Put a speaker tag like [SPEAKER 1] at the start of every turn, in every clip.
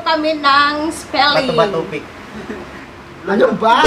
[SPEAKER 1] kami ng spelling.
[SPEAKER 2] Bato-bato pick.
[SPEAKER 3] Ano ba?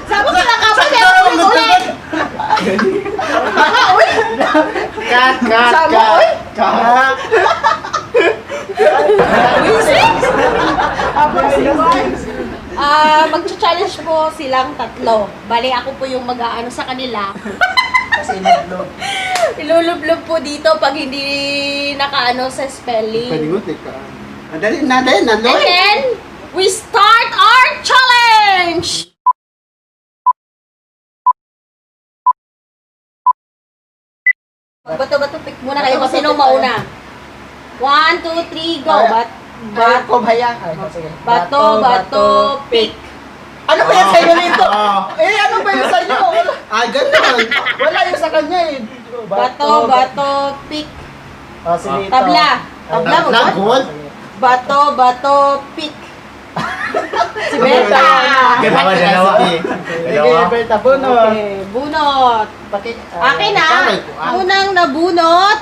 [SPEAKER 1] Sabi ko lang kapag meron ulit. Uy!
[SPEAKER 2] Cut, cut,
[SPEAKER 1] Sama,
[SPEAKER 2] cut.
[SPEAKER 1] oy.
[SPEAKER 2] Cut.
[SPEAKER 1] Wisis! Ah, magcha-challenge po silang tatlo. Bale, ako po yung mag-aano sa kanila.
[SPEAKER 3] Kasi inadlog.
[SPEAKER 1] Ilulublob po dito pag hindi nakaano sa spelling.
[SPEAKER 3] Paningot eh ka. Dali na, dali na,
[SPEAKER 1] And
[SPEAKER 3] Lloyd.
[SPEAKER 1] then, we start our challenge! Bato-bato pick muna kayo kung sino mauna. One, two, three, go!
[SPEAKER 3] Ay,
[SPEAKER 1] Bat,
[SPEAKER 3] Bat,
[SPEAKER 1] bat,
[SPEAKER 3] ko ba yan? Ay, sige.
[SPEAKER 1] bato, bato, pick.
[SPEAKER 3] Ano ba yan sa'yo nito?
[SPEAKER 2] Ah.
[SPEAKER 3] Eh, ano ba yan sa'yo? Wala,
[SPEAKER 2] Ah, ganun.
[SPEAKER 3] wala yung sa kanya eh.
[SPEAKER 1] Bato, bato, pick.
[SPEAKER 3] Oh, si Lito.
[SPEAKER 1] Tabla. Tabla mo
[SPEAKER 2] Tabla,
[SPEAKER 1] ba?
[SPEAKER 2] gold.
[SPEAKER 1] Bato, bato, pick. Si Berta.
[SPEAKER 2] Dalawa, dalawa.
[SPEAKER 3] Sige,
[SPEAKER 2] Dalawa.
[SPEAKER 3] Berta, bunot.
[SPEAKER 1] Okay, bunot.
[SPEAKER 3] Paki, ah,
[SPEAKER 1] Akin na.
[SPEAKER 2] Aray ko, ah.
[SPEAKER 1] Unang nabunot.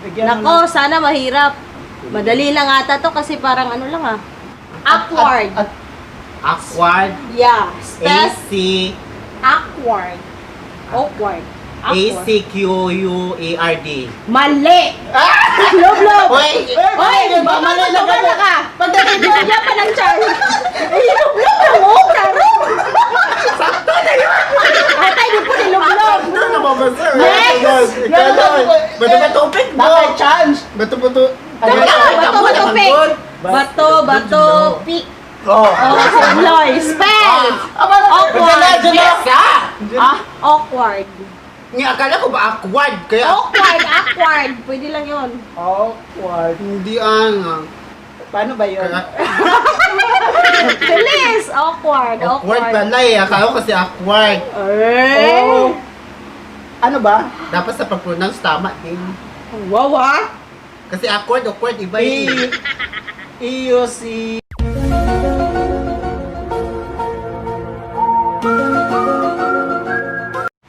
[SPEAKER 3] Bigyan mo
[SPEAKER 1] Nako, sana mahirap. Madali lang ata to kasi parang ano lang ah. Awkward.
[SPEAKER 3] At-
[SPEAKER 2] Awkward.
[SPEAKER 1] Yeah.
[SPEAKER 2] A
[SPEAKER 1] Spells
[SPEAKER 2] C
[SPEAKER 1] awkward. Awkward.
[SPEAKER 2] A
[SPEAKER 1] Awkward.
[SPEAKER 2] C Q U A R D.
[SPEAKER 1] Mali. Loblob.
[SPEAKER 2] Hoy!
[SPEAKER 1] Hoy,
[SPEAKER 3] Mali
[SPEAKER 1] mali
[SPEAKER 3] na
[SPEAKER 1] na
[SPEAKER 3] ganun.
[SPEAKER 1] ka. Pagdating mo niya pa ng charge. Eh, loblob na mo, klaro. Sakto na yun. Ate, hindi po niloblob.
[SPEAKER 2] Ano na mabasa?
[SPEAKER 1] Next!
[SPEAKER 2] Ikaw, Bato bato pick mo.
[SPEAKER 3] Naka chance.
[SPEAKER 2] Bato bato.
[SPEAKER 1] Bato, bato, bato, pick. Bato, bato, pick.
[SPEAKER 2] Oh.
[SPEAKER 1] Oh, si Loy. Spell. Awkward.
[SPEAKER 2] Ah,
[SPEAKER 1] Awkward.
[SPEAKER 2] Nga, akala ko ba awkward? Kaya
[SPEAKER 1] Awkward, awkward. Pwede lang yun.
[SPEAKER 3] Awkward.
[SPEAKER 2] hindi ang
[SPEAKER 3] Paano ba yun?
[SPEAKER 1] Bilis! Awkward,
[SPEAKER 2] awkward
[SPEAKER 1] awkward.
[SPEAKER 2] pala eh. Akala ko kasi awkward.
[SPEAKER 1] Eh.
[SPEAKER 3] Oh. Ano ba?
[SPEAKER 2] Dapat sa pag-pronounce tama din.
[SPEAKER 1] Wow, ah.
[SPEAKER 2] Kasi awkward, awkward, iba
[SPEAKER 3] E
[SPEAKER 2] yun.
[SPEAKER 3] E U C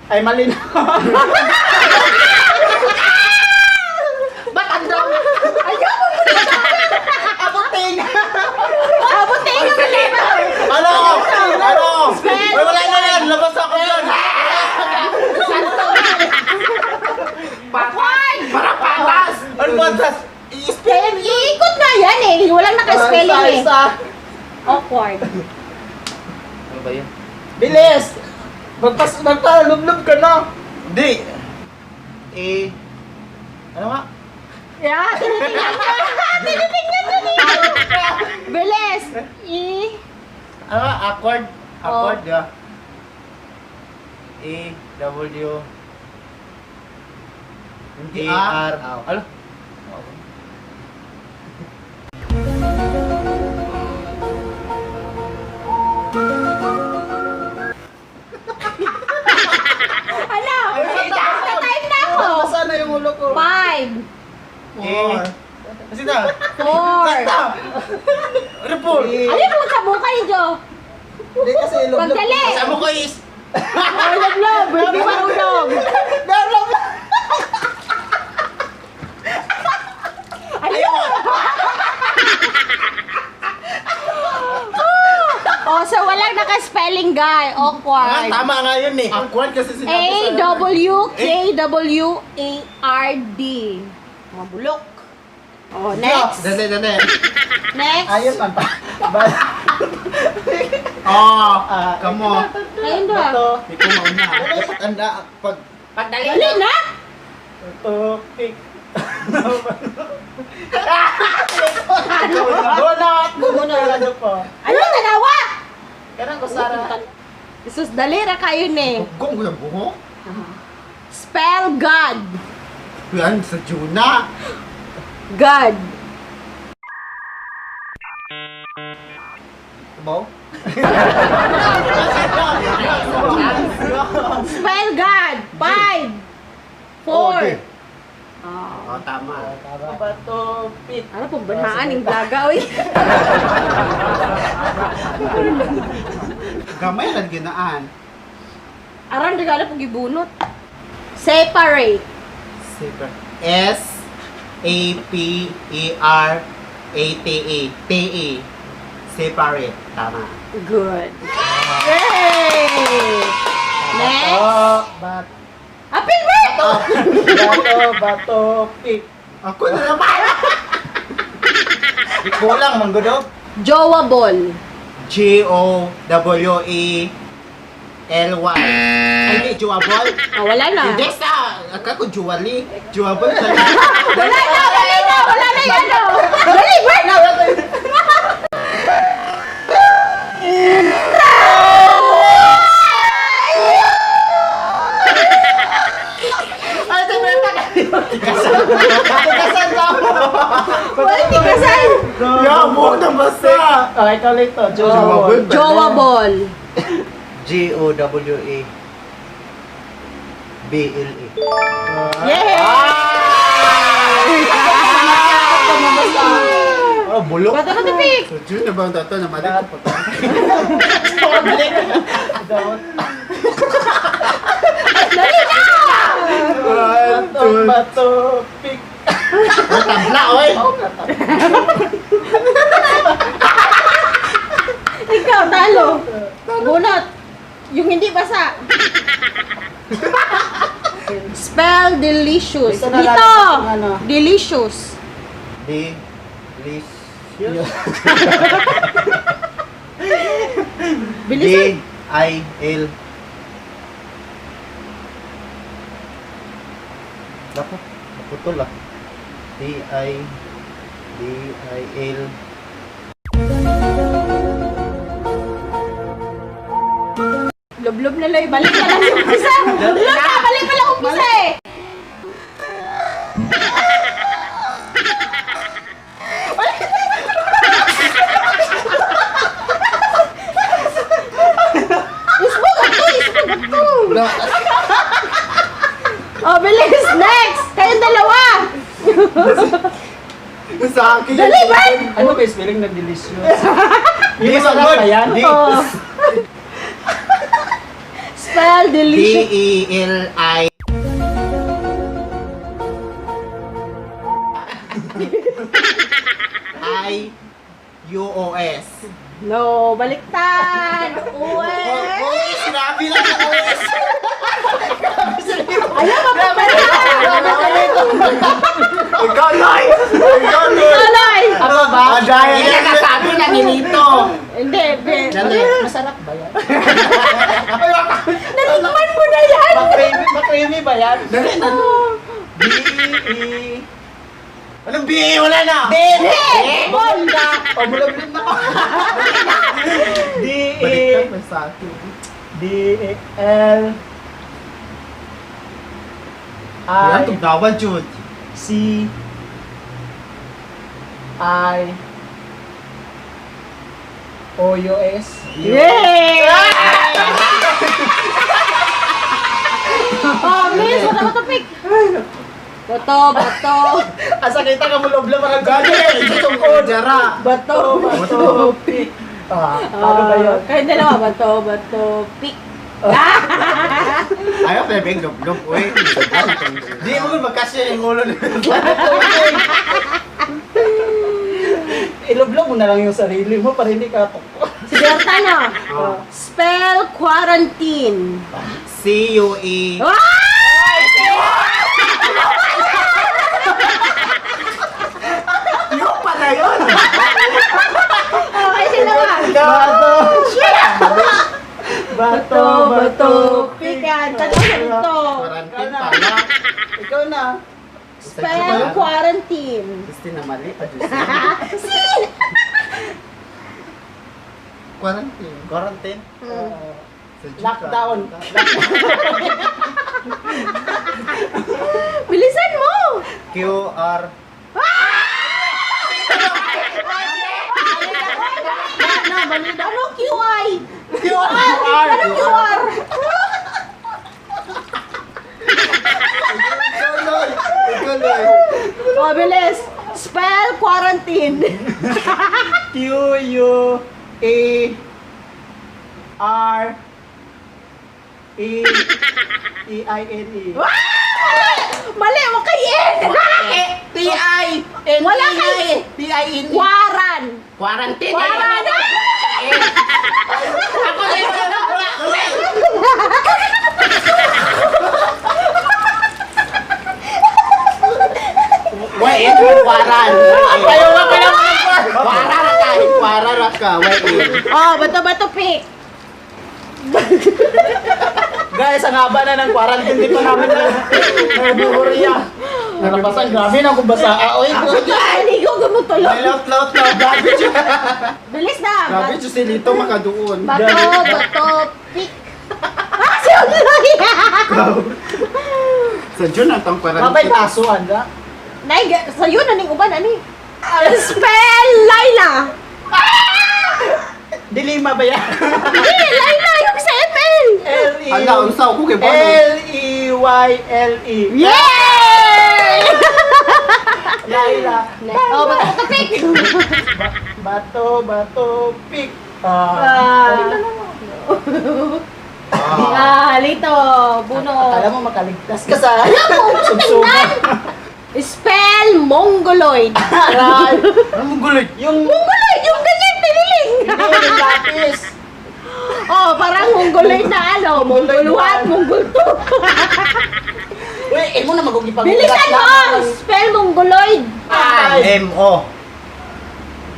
[SPEAKER 3] Ay, mali na.
[SPEAKER 2] Ba't ang dami?
[SPEAKER 3] Abuting!
[SPEAKER 1] Abutin ka na.
[SPEAKER 2] Ano? Ano? Ay, wala na yan. Labas ako yun.
[SPEAKER 1] Awkward!
[SPEAKER 2] Para patas! Ano patas? I-spell.
[SPEAKER 1] Iikot na yan eh. Walang naka-spelling eh.
[SPEAKER 3] Isa, isa.
[SPEAKER 1] Awkward.
[SPEAKER 2] Ano ba yun?
[SPEAKER 3] Bilis! Magpas, magpalublob ka na.
[SPEAKER 2] Hindi. Eh, ano nga?
[SPEAKER 1] Yeah, tinitingnan niya. Tinitingnan niya niya. Bilis. E.
[SPEAKER 2] Ano nga? Awkward? Awkward,
[SPEAKER 1] Oh.
[SPEAKER 2] yeah. A, W,
[SPEAKER 3] Hindi
[SPEAKER 2] A, R, Ano?
[SPEAKER 1] Ano? Time na ako.
[SPEAKER 3] Basa na yung ulo ko.
[SPEAKER 1] 5,
[SPEAKER 2] A. Kasi na.
[SPEAKER 1] 4.
[SPEAKER 2] Ano po?
[SPEAKER 1] Ano yung sa mukha niyo?
[SPEAKER 3] Hindi kasi lublob.
[SPEAKER 1] Pagdali.
[SPEAKER 2] Kasama ko is...
[SPEAKER 1] Oh, lublob. Hindi marunong. Ano? Oh, so walang naka-spelling guy.
[SPEAKER 2] Ah,
[SPEAKER 1] Awkward.
[SPEAKER 2] tama nga yun eh. Awkward kasi sinabi
[SPEAKER 1] A
[SPEAKER 2] sa...
[SPEAKER 1] W K W A R D. Mabulok. Oh, next.
[SPEAKER 2] Dali, dali.
[SPEAKER 1] Next.
[SPEAKER 3] Ayun man pa.
[SPEAKER 2] Oh,
[SPEAKER 3] Ah,
[SPEAKER 2] come on.
[SPEAKER 1] Ayun ba?
[SPEAKER 3] Bato,
[SPEAKER 2] Hindi ko mauna. Dapat anda pag...
[SPEAKER 1] Dali na.
[SPEAKER 3] bato, pick. Donut! Bunot! Ano po?
[SPEAKER 1] Ano tanawa?
[SPEAKER 3] Kanang ko Sara.
[SPEAKER 1] Jesus, dali ra kayo ni.
[SPEAKER 2] Gong ko yung buhok.
[SPEAKER 1] Spell God.
[SPEAKER 2] Yan, sa Juna.
[SPEAKER 1] God.
[SPEAKER 2] Diba?
[SPEAKER 1] Spell God. 5, 4.
[SPEAKER 2] Okay.
[SPEAKER 1] Oh.
[SPEAKER 2] Oh, tama.
[SPEAKER 3] Bato, pick.
[SPEAKER 1] Ano pong banhaan yung daga, oy.
[SPEAKER 2] Gamay lang ginaan.
[SPEAKER 1] Aran, regalo pong gibunot. Separate.
[SPEAKER 2] Super. S. A P E R A T E T E. Separate. Tama.
[SPEAKER 1] Good. Yay! Next.
[SPEAKER 3] Oh, bat.
[SPEAKER 1] Apil, Bert!
[SPEAKER 3] Bato, bato, pick.
[SPEAKER 2] Ako na naman! Kulang, manggudog.
[SPEAKER 1] Jowa ball.
[SPEAKER 2] Jowely. Ay, hindi, Jowable.
[SPEAKER 1] Oh, wala na.
[SPEAKER 2] Hindi sa, ako ko Jowali. Jowable sa
[SPEAKER 1] Wala na, wala na, wala na yung ano. Dali, Bert!
[SPEAKER 2] Ay, sa Berta ka. Tikasan ka mo.
[SPEAKER 1] Wala, tikasan.
[SPEAKER 2] Ya, buhok na basa.
[SPEAKER 3] Okay, ikaw ulit to.
[SPEAKER 2] Jowa
[SPEAKER 3] Jowa.
[SPEAKER 1] Jowa ball.
[SPEAKER 2] Jowable.
[SPEAKER 1] Yay!
[SPEAKER 2] Oh, bulok.
[SPEAKER 1] Bato na pick.
[SPEAKER 2] So, June na ba ang tato na mali?
[SPEAKER 1] Dali na!
[SPEAKER 2] One,
[SPEAKER 3] Bato,
[SPEAKER 2] two.
[SPEAKER 3] bato, pick.
[SPEAKER 2] Oh, tabla, oy!
[SPEAKER 1] Ikaw, talo. Bunot. Yung hindi basa. Spell delicious.
[SPEAKER 3] Dito na
[SPEAKER 1] Dito!
[SPEAKER 3] lalabas yung ano.
[SPEAKER 1] Delicious.
[SPEAKER 2] Delicious.
[SPEAKER 1] Bilisan.
[SPEAKER 2] D I L. Naku, naputol ah. D I D I L.
[SPEAKER 1] Lublob na lang. Balik na lang yung umpisa. Lublob na. Balik pa lang umpisa eh. Usbog ato! Usbog ato! Oh, bilis! Next! Kayong dalawa!
[SPEAKER 2] Sa akin.
[SPEAKER 1] Dali, Bert!
[SPEAKER 3] Ano ba yung spelling ng delicious?
[SPEAKER 2] Di
[SPEAKER 3] Yung masarap
[SPEAKER 2] manggod.
[SPEAKER 3] ba yan?
[SPEAKER 2] D
[SPEAKER 1] Oh. Spell
[SPEAKER 2] D
[SPEAKER 1] delicious.
[SPEAKER 2] E L I. I U O S.
[SPEAKER 1] No, baliktad! Uwe!
[SPEAKER 2] Oh, oh, sinabi lang ang O S.
[SPEAKER 1] Ayaw, mapapala!
[SPEAKER 2] Ikaw, Loy! Ikaw, Loy!
[SPEAKER 1] Tuloy!
[SPEAKER 2] Ano ba? Dahil yan nakasabi na nito.
[SPEAKER 1] Hindi, hindi.
[SPEAKER 2] Dali.
[SPEAKER 3] Masarap ba yan?
[SPEAKER 1] Natikman mo na yan!
[SPEAKER 3] Makremi, makremi ba yan?
[SPEAKER 2] Dali na.
[SPEAKER 3] D E
[SPEAKER 2] Anong B? Wala na!
[SPEAKER 3] D
[SPEAKER 1] Hindi! Ball!
[SPEAKER 3] Pabulabulab na ako. D E
[SPEAKER 2] Baliktad pa sa akin.
[SPEAKER 3] D E L
[SPEAKER 2] Wala
[SPEAKER 3] I
[SPEAKER 2] itong dawal, Jude.
[SPEAKER 3] C I O U S.
[SPEAKER 1] Yay! Oh, miss, wala ko topic. Bato, bato,
[SPEAKER 3] Asa kita ka mo lobla parang
[SPEAKER 2] Gani! Ito ko, Jara!
[SPEAKER 3] Bato, bato, pick. Ah, paano ba yun?
[SPEAKER 1] Kayong dalawa, bato, bato, pick.
[SPEAKER 2] Ayaw pa yung lub-lub, uy. Di mo magkasya yung ulo nito.
[SPEAKER 3] Iloblog mo na lang yung sarili mo para hindi ka tukpo.
[SPEAKER 1] Si Berta na.
[SPEAKER 2] Oh.
[SPEAKER 1] Spell quarantine.
[SPEAKER 2] C-U-E.
[SPEAKER 1] Ah!
[SPEAKER 2] Yung pala yun!
[SPEAKER 1] Okay, sila ba?
[SPEAKER 3] Bato! Bato, bato,
[SPEAKER 1] pick. Yan, tatlo sa dito.
[SPEAKER 2] Quarantine pala.
[SPEAKER 3] Ikaw na.
[SPEAKER 1] Spell quarantine.
[SPEAKER 2] Gusto na mali pa, Diyos.
[SPEAKER 1] Si!
[SPEAKER 2] Quarantine. Quarantine? Sa G-
[SPEAKER 3] Lockdown.
[SPEAKER 1] Bilisan mo!
[SPEAKER 2] Q R
[SPEAKER 1] Na, balita. Ano QI?
[SPEAKER 2] QR.
[SPEAKER 1] Ano QR?
[SPEAKER 2] Ikaw, Loy. Ikaw, Loy.
[SPEAKER 1] Oh, bilis. Spell quarantine.
[SPEAKER 3] Q U A R E E I N E.
[SPEAKER 1] Mali, wag kay N.
[SPEAKER 2] T I I N.
[SPEAKER 1] Quaran.
[SPEAKER 2] Quarantine.
[SPEAKER 1] Quaran.
[SPEAKER 2] Ako na yun. Why N? Quaran.
[SPEAKER 3] Ayaw nga pala.
[SPEAKER 2] Quaran ka. Quaran ka. Why N?
[SPEAKER 1] Oh, bato bato pick.
[SPEAKER 3] Guys, ang haba na ng quarantine. Di pa namin na nabuhuriya. Nalabasan, grabe na kung basa. Ah, oy,
[SPEAKER 1] Aligo gumutulo.
[SPEAKER 2] Lot, lot, lot. Grabe siya.
[SPEAKER 1] Bilis na.
[SPEAKER 2] Grabe siya si Lito makaduon.
[SPEAKER 1] Bato bato pick. Ah, siya.
[SPEAKER 2] Sa June ang tang
[SPEAKER 3] Mabay
[SPEAKER 2] quarantine.
[SPEAKER 3] baso, anda.
[SPEAKER 1] Nay, sa'yo na ning uban ani. Spell Laila.
[SPEAKER 3] Dilima ba yan?
[SPEAKER 1] Hindi, Laila yung sa ML.
[SPEAKER 3] L-E...
[SPEAKER 2] Ala, unsa ako kay Bono.
[SPEAKER 3] L-E-Y-L-E.
[SPEAKER 1] Yay!
[SPEAKER 3] Laila.
[SPEAKER 1] Oh, bato bato pick.
[SPEAKER 3] Bato, bato, pick. Ah.
[SPEAKER 1] Ah. Ah, Lito, Buno.
[SPEAKER 3] Akala mo makaligtas ka sa
[SPEAKER 1] Tingnan! Spell Mongoloid.
[SPEAKER 3] Aray.
[SPEAKER 2] Anong guloy?
[SPEAKER 3] Yung
[SPEAKER 1] Mongoloid, yung ganyan, tiniling.
[SPEAKER 3] hindi, yung lapis.
[SPEAKER 1] Oh, parang Mongoloid na ano, Mongol 1, Mongol 2.
[SPEAKER 3] Uy, imo na magugipag
[SPEAKER 1] Bilisan mo! Spell Mongoloid.
[SPEAKER 3] Ay.
[SPEAKER 2] M O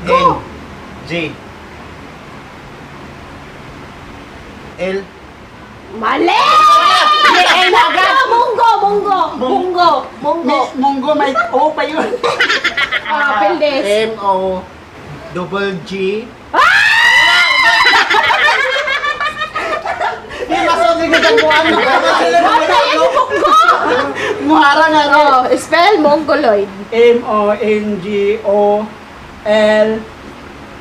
[SPEAKER 2] N G L.
[SPEAKER 1] Mali! Monggo, Monggo, Monggo, Monggo.
[SPEAKER 3] Munggo may O pa yun.
[SPEAKER 1] Ah, Pildes.
[SPEAKER 2] M O double G.
[SPEAKER 3] Hindi masogi ka sa buwan.
[SPEAKER 1] Ano yung Monggo?
[SPEAKER 3] Muhara nga rin.
[SPEAKER 1] Oh, spell Mongoloid.
[SPEAKER 3] M-O-N-G-O L.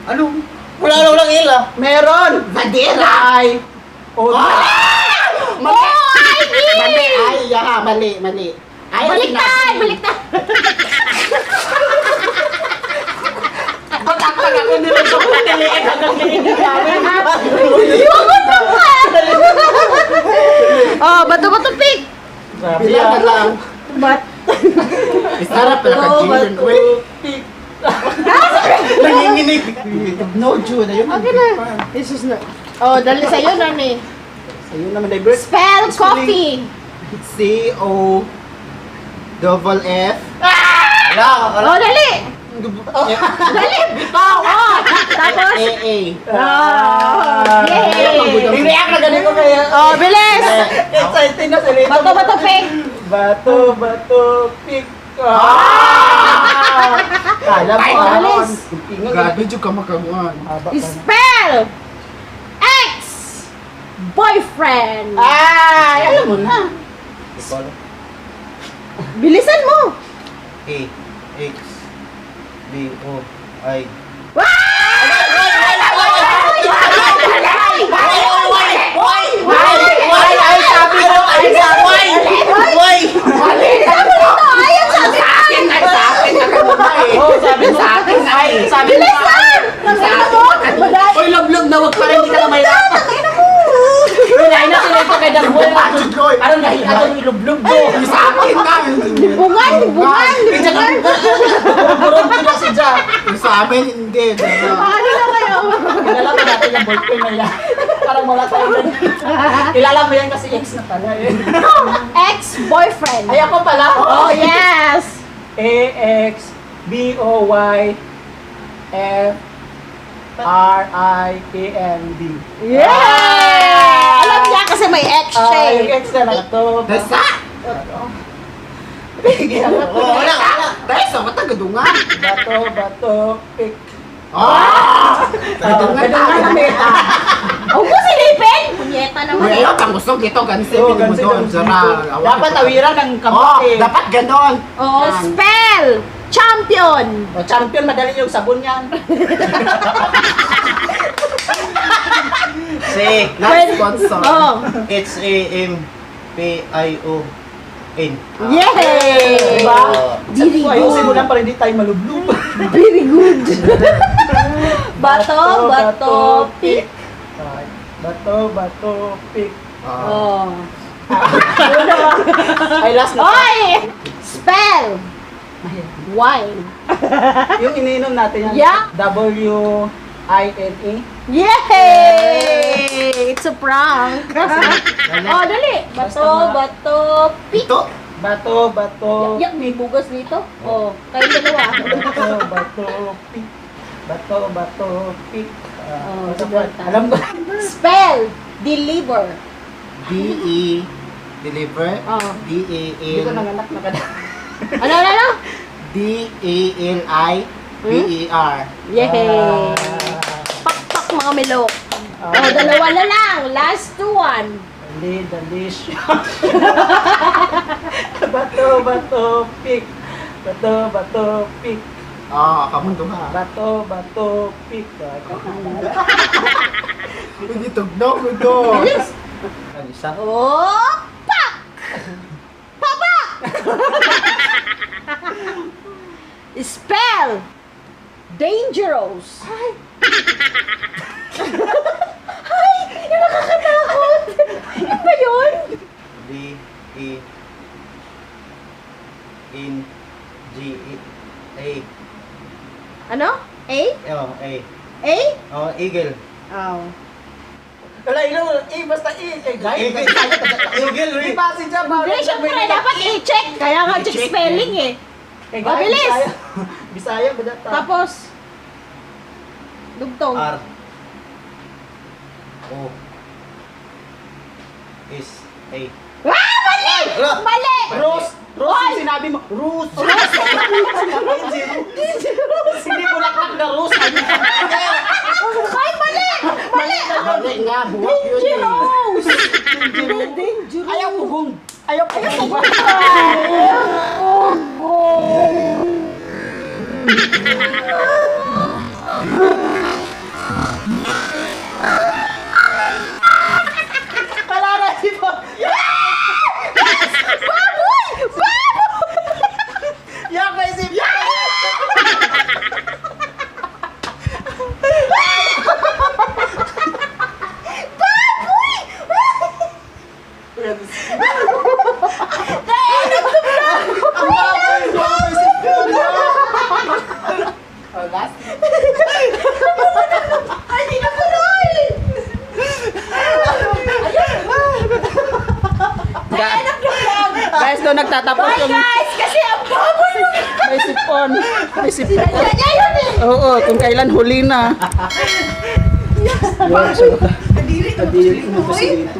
[SPEAKER 2] Ano? Wala na walang L ah.
[SPEAKER 3] Meron!
[SPEAKER 2] Bandera.
[SPEAKER 3] I O
[SPEAKER 2] Mali.
[SPEAKER 1] O-I-D!
[SPEAKER 2] Mali. Ay, yaha. Mali, mali. Ay,
[SPEAKER 1] Baliktad! Baliktad!
[SPEAKER 3] Batak-tak ako nila sa putiliin hanggang ganyan namin.
[SPEAKER 1] Oh, bato-bato pick!
[SPEAKER 3] Grabe
[SPEAKER 2] Bila
[SPEAKER 3] ah.
[SPEAKER 2] na lang.
[SPEAKER 1] Bat.
[SPEAKER 2] Isara pala ka,
[SPEAKER 3] Bato,
[SPEAKER 2] June.
[SPEAKER 3] bato,
[SPEAKER 2] Wait.
[SPEAKER 3] pick.
[SPEAKER 2] Nanginginig. No, June. Ayun.
[SPEAKER 1] Okay na. This is not. Oh, dali sa'yo na ni.
[SPEAKER 3] Sa'yo naman divert.
[SPEAKER 1] Spell coffee.
[SPEAKER 2] C O double F. Wala, wala.
[SPEAKER 1] Oh, dali! Dali! Oh, oh. Tapos,
[SPEAKER 2] A A.
[SPEAKER 1] Oh, yay!
[SPEAKER 3] React na ganito kaya.
[SPEAKER 1] Oh, bilis!
[SPEAKER 3] Excited na sila.
[SPEAKER 1] Bato, bato, pick!
[SPEAKER 3] Bato, bato, pick. Ah! Kala mo,
[SPEAKER 2] Ay,
[SPEAKER 3] ah.
[SPEAKER 1] alis.
[SPEAKER 3] Ingat.
[SPEAKER 2] Grabe, June ka makamuan.
[SPEAKER 3] Haba pa na.
[SPEAKER 1] Spell ex boyfriend.
[SPEAKER 3] Ay, alam mo na.
[SPEAKER 1] Bilisan mo.
[SPEAKER 2] A X B O I.
[SPEAKER 3] Ay, ay, sabi mo, ay, sabi.
[SPEAKER 2] Why?
[SPEAKER 1] Sabi mo ito, ayaw sabi.
[SPEAKER 2] Ay, sa akin na kanina eh.
[SPEAKER 3] Oh, sabi mo.
[SPEAKER 2] Sa akin ay.
[SPEAKER 3] Sabi mo.
[SPEAKER 1] Bilisan! Sabi mo, madali.
[SPEAKER 3] Oy, loblog na, wag pa rin, hindi ka na mahirapan. Wala na sila ito kay Dagboy. Parang nahiya itong ilublog do.
[SPEAKER 2] Sa akin na.
[SPEAKER 1] Libungan, libungan, libungan.
[SPEAKER 3] Burog ko na si Jack.
[SPEAKER 2] Sa amin, hindi.
[SPEAKER 1] Ano na kayo?
[SPEAKER 3] Kilala ko dati yung boyfriend na yan. Parang wala tayo dyan. Kilala mo yan kasi ex na pala eh.
[SPEAKER 1] Ex-boyfriend.
[SPEAKER 3] Ay, ako pala.
[SPEAKER 1] Oh, yes.
[SPEAKER 3] A X B O Y F R I A N D.
[SPEAKER 1] Yeah! Alam niya kasi may ex siya
[SPEAKER 3] Ah, yung
[SPEAKER 1] eh.
[SPEAKER 3] ex na lang to.
[SPEAKER 2] Dasa! Oh, wala, wala. Dahil sa mata, gadungan.
[SPEAKER 3] Bato, bato, pick.
[SPEAKER 2] Ah! Gadungan
[SPEAKER 3] Gadungan
[SPEAKER 2] na.
[SPEAKER 1] Oh, mo silipin! Punyeta naman eh.
[SPEAKER 2] Wala kang gusto gito, gansin,
[SPEAKER 3] Oh,
[SPEAKER 2] mo
[SPEAKER 3] gansin,
[SPEAKER 2] doon.
[SPEAKER 3] gansin.
[SPEAKER 2] Zara.
[SPEAKER 3] Dapat awiran ng
[SPEAKER 2] Oh,
[SPEAKER 3] kamote.
[SPEAKER 2] dapat ganon.
[SPEAKER 1] Oh, spell! Champion!
[SPEAKER 3] Oh, champion, madali yung sabon yan.
[SPEAKER 2] C Not sponsor.
[SPEAKER 1] Oh.
[SPEAKER 2] H A M P I O N.
[SPEAKER 1] Yay!
[SPEAKER 3] Diba?
[SPEAKER 1] Very
[SPEAKER 3] Sabi ko, ayusin mo
[SPEAKER 1] good.
[SPEAKER 3] lang para hindi tayo malublub.
[SPEAKER 1] Very good. Bato, bato, pick.
[SPEAKER 3] Ay, bato, bato, pick.
[SPEAKER 2] Ah.
[SPEAKER 1] Oh.
[SPEAKER 3] Ay, last na.
[SPEAKER 1] Oy! Spell! Wine.
[SPEAKER 3] Yung iniinom natin yan.
[SPEAKER 1] Yeah.
[SPEAKER 3] W-I-N-E.
[SPEAKER 1] Yay! It's a prank. Oh, dali. Bato, bato, pick.
[SPEAKER 2] Ito?
[SPEAKER 3] Bato, bato.
[SPEAKER 1] Ya, may bugas dito. Oh, kayong dalawa.
[SPEAKER 3] Bato, bato, pick. Bato, bato, pick. Ah,
[SPEAKER 1] Oh,
[SPEAKER 3] basta
[SPEAKER 1] sobrang
[SPEAKER 3] po, alam ko.
[SPEAKER 1] Spell. Deliver.
[SPEAKER 2] D-E. Deliver.
[SPEAKER 1] Oh.
[SPEAKER 3] Hindi ko
[SPEAKER 2] D-A-L.
[SPEAKER 3] nanganak na kada.
[SPEAKER 1] Ano, ano, ano?
[SPEAKER 2] D-A-L-I-B-E-R.
[SPEAKER 1] Yay!
[SPEAKER 3] Ah.
[SPEAKER 1] Pakpak, mga milok.
[SPEAKER 3] Ah.
[SPEAKER 1] Oh, dalawa na lang. Last two one.
[SPEAKER 3] Dali, dali siya. Bato, bato, pick. Bato, bato, pick.
[SPEAKER 2] Ah, kamunduha.
[SPEAKER 3] Bato, bato, pick. Ah, ikaw na bahala.
[SPEAKER 2] Hindi tugnaw ko to.
[SPEAKER 1] Bilis.
[SPEAKER 2] Ang isa.
[SPEAKER 1] Oh, pak! Papa! Spell. Dangerous. Ay. Ay, yung nakakatakot. Yun ba yun?
[SPEAKER 2] D E N G E A.
[SPEAKER 1] Ano? A?
[SPEAKER 2] Oh, A.
[SPEAKER 1] A?
[SPEAKER 2] Oh, eagle.
[SPEAKER 1] Oh.
[SPEAKER 3] Wala, ilo, E, basta E. Eh, guys.
[SPEAKER 2] Eagle. Eagle,
[SPEAKER 3] Di
[SPEAKER 2] eh.
[SPEAKER 3] ba, si Jam?
[SPEAKER 1] Hindi, syempre, dapat i-check. Kaya nga check
[SPEAKER 2] I-check,
[SPEAKER 1] spelling eh.
[SPEAKER 3] Eh,
[SPEAKER 1] Oh, bilis.
[SPEAKER 3] Bisaya. Bisaya ba data?
[SPEAKER 1] Tapos, dugtong.
[SPEAKER 2] R O S A.
[SPEAKER 1] Ah, mali!
[SPEAKER 2] Ala!
[SPEAKER 1] Mali!
[SPEAKER 3] Rose. Rose yung sinabi mo. Rose. Rose. Hindi bulaklak na rose.
[SPEAKER 1] Ay, mali! Mali!
[SPEAKER 2] Mali nga, buwak yun eh.
[SPEAKER 1] Dangerous! Dangerous!
[SPEAKER 3] Ayaw pugong. Ayaw pugong. Wala na si Bob.
[SPEAKER 1] Baboy! Baboy!
[SPEAKER 3] Yak na isip.
[SPEAKER 2] Ang baboy, baboy si
[SPEAKER 3] Oh, last.
[SPEAKER 1] Ay, di na tuloy! Ayun! End of the vlog!
[SPEAKER 3] Guys, doon nagtatapos
[SPEAKER 1] Bye,
[SPEAKER 3] yung
[SPEAKER 1] guys! Kasi ang baboy nung
[SPEAKER 3] may sipon. May sipon.
[SPEAKER 1] Sinadya niya yun eh!
[SPEAKER 3] Oo, kung kailan huli na.
[SPEAKER 1] Baboy!
[SPEAKER 3] Kadiri ko na dito.